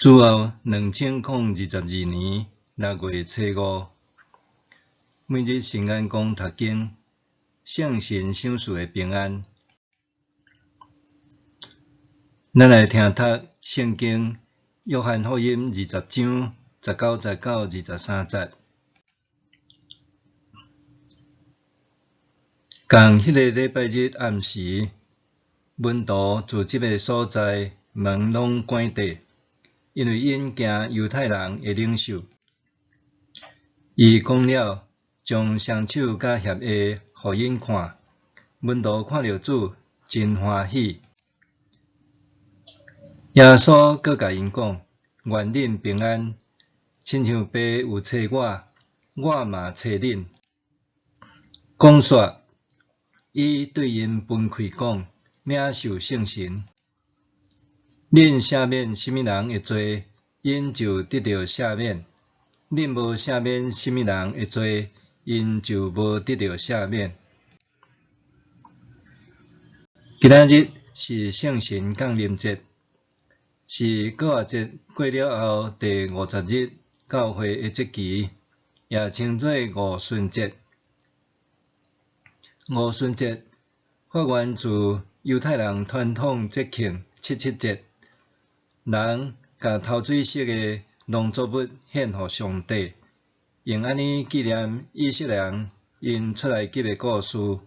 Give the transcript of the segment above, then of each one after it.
主後2022年6月初五，每日聖言講讀經，聖神賞賜的平安。咱來聽讀聖經約翰福音20章19節到23節。仝彼个禮拜日暗時，門徒聚集的所在，門攏關閉，因為𪜶驚猶太人的領袖。伊講了，將雙手佮脅下予𪜶看。門徒看著主，真歡喜。耶穌閣共𪜶講：願恁平安，親像爸有差我，我嘛差恁。講煞，伊對𪜶噴氣講：領受聖神。恁赦免啥物人的罪，𪜶就得著赦免；恁無赦免啥物人的罪，𪜶就無得著赦免。今仔日是聖神降臨節，是逾越節過了後第50日教會的節期，也稱做五旬節。五旬節發源自猶太人傳統節慶七七節，人共頭水熟的農作物獻予上帝，用按呢紀念以色列人𪜶出埃及的故事。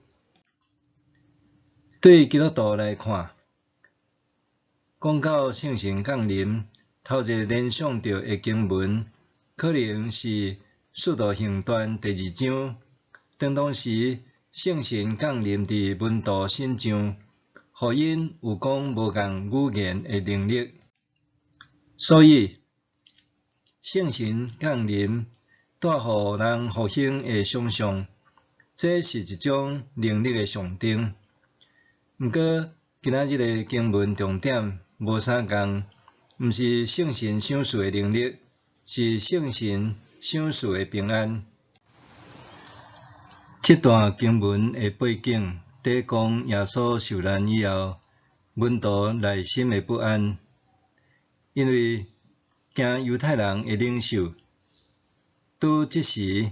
對基督徒來看，講到聖神降臨，頭一个聯想著的經文，可能是使徒行傳第二章，當當時聖神降臨佇門徒身上，予𪜶有講無仝語言的能力。所以，聖神降臨帶予人復興的想像，這是一種能力的象徵。毋過，今仔日的經文重點無相仝，毋是聖神賞賜的能力，是聖神賞賜的平安。這段經文的背景，佇講耶穌受難以後，門徒內心的不安，因為驚猶太人的領袖。拄這時，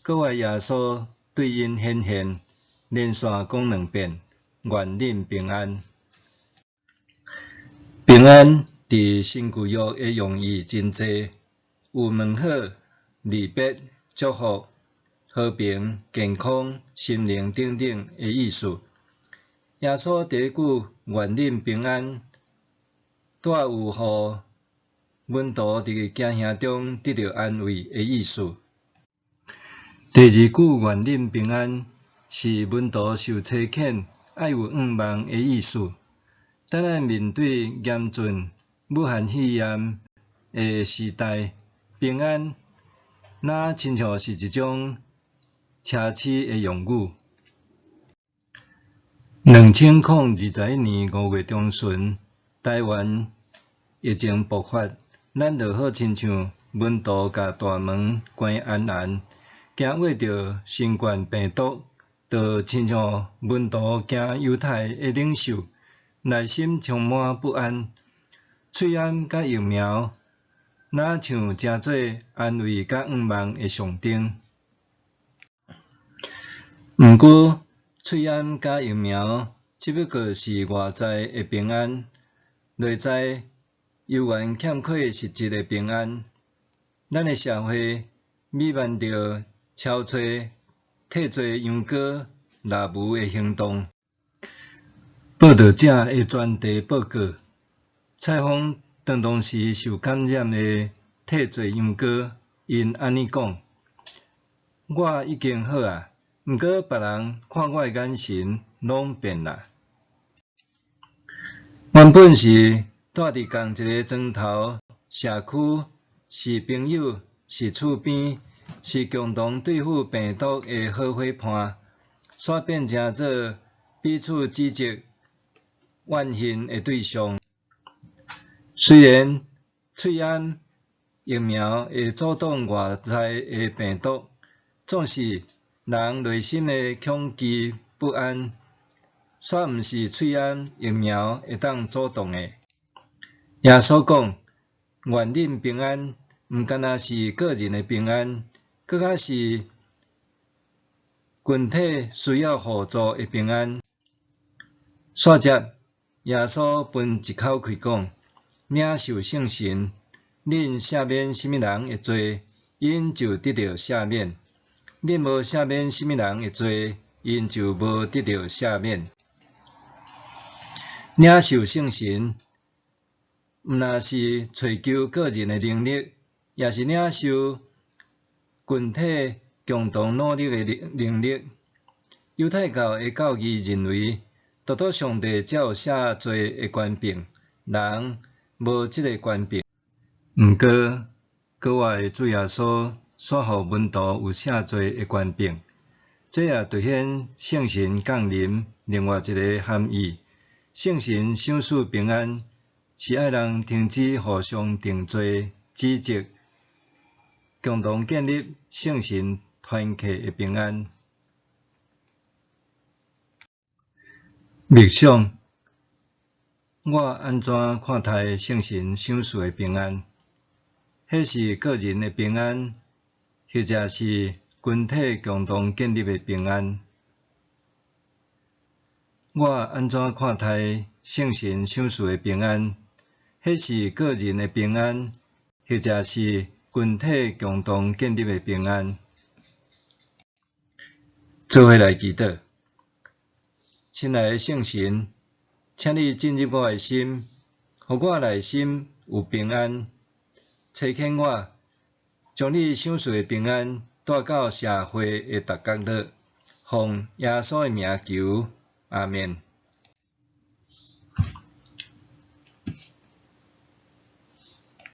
閣愛耶穌對𪜶顯現，連續講兩遍：願恁平安。平安佇新舊約的用義真濟，有問好、離別、祝福、和平、健康、心靈等等的意思。耶穌第一句願恁平安，帶有予門徒佇驚嚇中得著安慰的意思。第二句願恁平安，是門徒受差遣愛有向望的意思。當咱面對嚴峻武漢肺炎的時代，平安若親像是一種奢侈的用語。2021年5月中旬，台灣疫情爆發，咱就好親像門徒共大門關嚴嚴，驚畏著新冠病毒，就親像門徒驚猶太的領袖，內心充滿不安。喙罨佮疫苗，若像成做安慰佮向望的象徵。毋過，喙罨佮疫苗只不過是外在的平安，內在猶原欠缺實質的平安。咱的社會彌漫著超揣替罪羊羔、獵巫的行動。報導者的專題報告，採訪當當時受感染的替罪羊羔，𪜶按呢講：我已經好矣，毋過別人看我的眼神攏變啦。原本是蹛佇仝一个床頭、社區，是朋友，是厝邊，是共同對付病毒的好夥伴，煞變成做彼此指責、怨恨的對象。雖然喙罨疫苗會阻擋外在的病毒，總是人內心的恐懼不安，煞毋是喙罨疫苗會當阻擋的。耶穌講：願恁平安，毋干焦是個人的平安，閣較是群體需要互助的平安。煞接，耶穌分一口氣講：領受聖神，恁赦免啥物人的罪，𪜶就得著赦免；恁無赦免啥物人的罪，𪜶就無得著赦免。領受聖神，毋但是揣求個人的能力，也是領受群體共同努力的能力。猶太教的教義認為，獨獨上帝才有赦罪的權柄，人無這个權柄。毋過，閣活的主耶穌煞予門徒有赦罪的權柄，這也凸顯聖神降臨另外一个含義。聖神賞賜平安，是愛人停止互相定罪、指責，共同建立聖神團契的平安。默想，我按怎看待聖神賞賜的平安？彼是個人的平安，或者是群體共同建立的平安？我按怎看待聖神賞賜的平安？彼是個人的平安，或者是群體共同建立的平安？做伙來祈禱，親愛的聖神，請你進入我的心，予我內心有平安。差遣我，將你賞賜的平安帶到社會的逐角落，奉耶穌的名求，阿們。